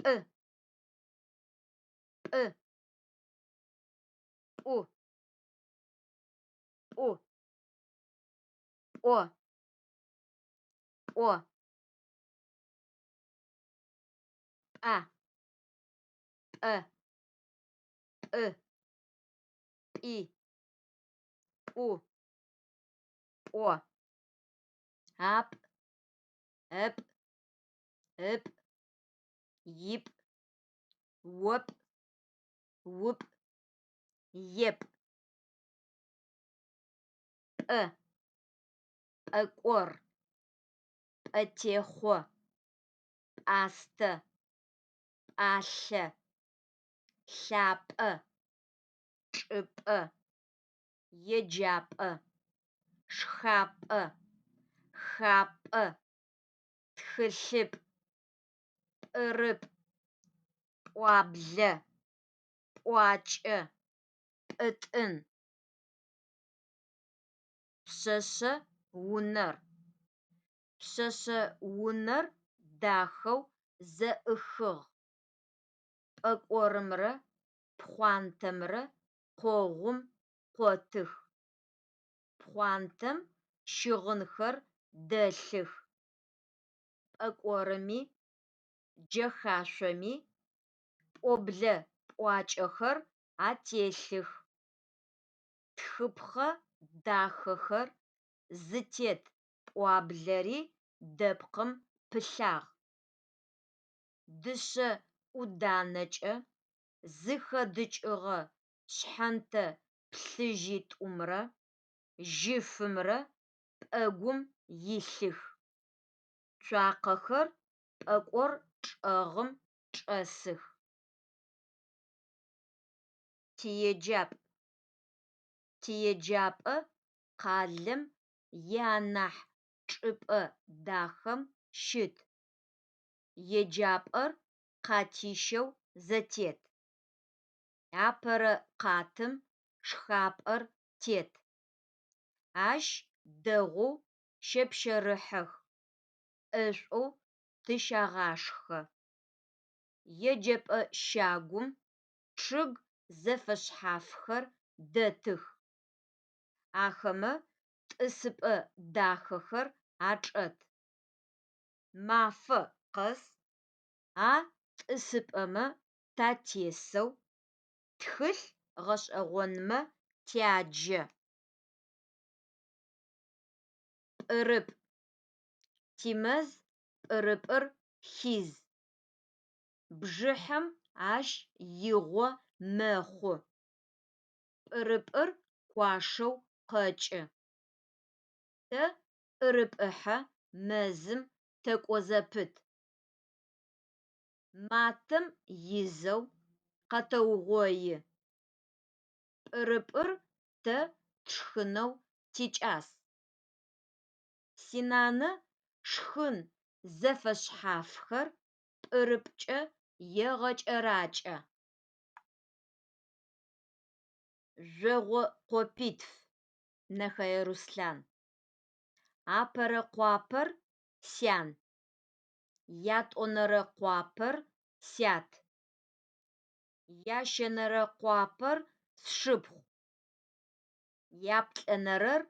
Пӏы, пӏы, пӏу, пӏу, пӏо, пӏо, пӏа, пӏэ, пӏы, пӏи, пӏу, пӏо, апӏ, ыпӏ, ыпӏ, ипӏ, опӏ, упӏ, епӏ. Пӏэ, пӏэкӏор, пӏэтехъо, пӏастэ, пӏалъэ, лъапӏэ, чӏыпӏэ, еджапӏэ, шхапӏэ, хапӏэ, тхылъыпӏ, пӏырыпӏ, пӏуаблэ, пӏуакӏэ, пӏытӏын. Пшъэшъэ унэр. Пшъэшъэ унэр дахэу зэӏыхыгъ. Пӏэкӏорымрэ пхъуантэмрэ къогъум къотых. Пхъуантэм щыгъынхэр дэлъых. Пӏэкӏорыми джэхашъоми пӏоблэ пӏуакӏэхэр ателъых. Тхыпхъэ дахэхэр зытет пӏуаблэри дэпкъым пылъагъ. Дышъэ ӏуданэкӏэ зыхэдыкӏыгъэ шъхьэнтэ плъыжьитӏумрэ жьыфымрэ пӏэгум илъых. Цуакъэхэр пӏэкӏор чӏэгъым чӏэсых. Тиеджапӏ. Тиеджапӏэ къалэм ианахь чӏыпӏэ дахэм щыт. Еджапӏэр къатищэу зэтет. Апэрэ къатым шхапӏэр тет. Ащ дэгъоу щэпщэрыхьэх, ӏэшӏоу тыщагъашхэ. Еджэпӏэ щагум чъыг зэфэшъхьафхэр дэтых. Ахэмэ тӏысыпӏэ дахэхэр ачӏэт. Мафэ къэс а тӏысыпӏэмэ татесэу тхылъ гъэшӏэгъонмэ тяджэ. Пӏырыпӏ. Тимэз пӏырыпӏыр хиз. Бжыхьэм ащ игъо мэхъу. Пӏырыпӏыр куашэу къэкӏы. Тэ пӏырыпӏыхьэ мэзым тэкӏо зэпыт. Матэм изэу къэтэугъои. Пӏырыпӏыр тэ тшхынэу тикӏас. Синанэ шхын зэфэшъхьафхэр пӏырыпӏкӏэ егъэкӏэракӏэ. Жъогъо къопитф. Нэхэе Руслъан. Апэрэ къуапэр сян, ятӏонэрэ къуапэр сят, ящэнэрэ къуапэр сшыпхъу, яплӏэнэрэр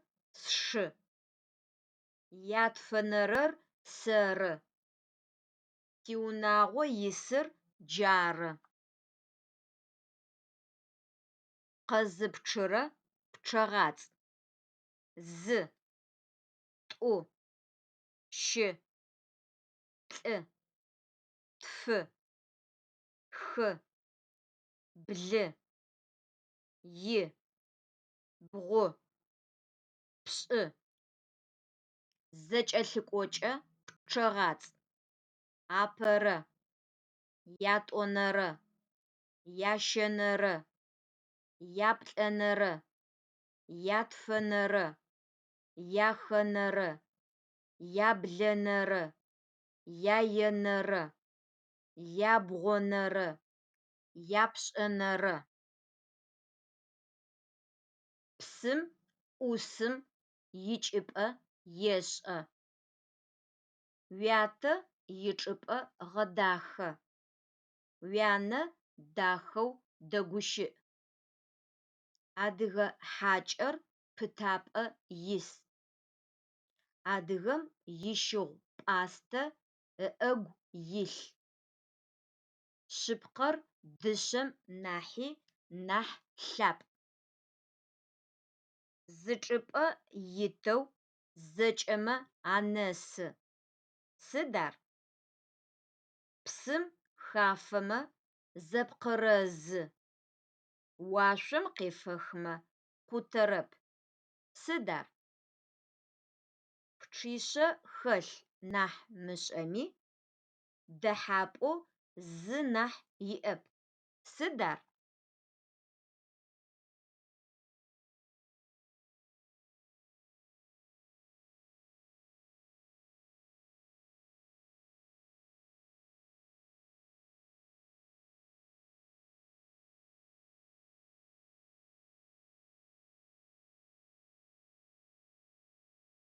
сшы, ятфэнэрэр сэры. Тиунагъо исыр джары. Къэзыпчъырэ пчъэгъацӏ: Зы, тӏу, щы, плӏы, тфы, хы, блы, и, бгъу, пшӏы. Зэкӏэлъыкӏокӏэ пчъэгъацӏ: Апэрэ, ятӏонэрэ, ящэнэрэ, яплӏэнэрэ, ятфэнэрэ, яхэнэрэ, яблэнэрэ, яенэрэ, ябгъонэрэ, япшӏэнэрэ. Псым ӏусым ичӏыпӏэ ешӏэ. Уятэ ичӏыпӏэ гъэдахэ. Уянэ дахэу дэгущыӏ. Адыгэ хьакӏэр пытапӏэ ис. Адыгэм ищыгъу-пӏастэ ыӏэгу илъ. Шъыпкъэр дышъэм нахьи нахь лъапӏ. Зы чӏыпӏэ итэу зэкӏэмэ анэсы. Сыд ар? Псым хафэмэ, зэпкъырэзы, уашъом къефэхмэ, къутэрэп. Сыд ар? Пчъишъэ хэлъ нахь мышӏэми, дэхьапӏэу зы нахь иӏэп. Сыд ар?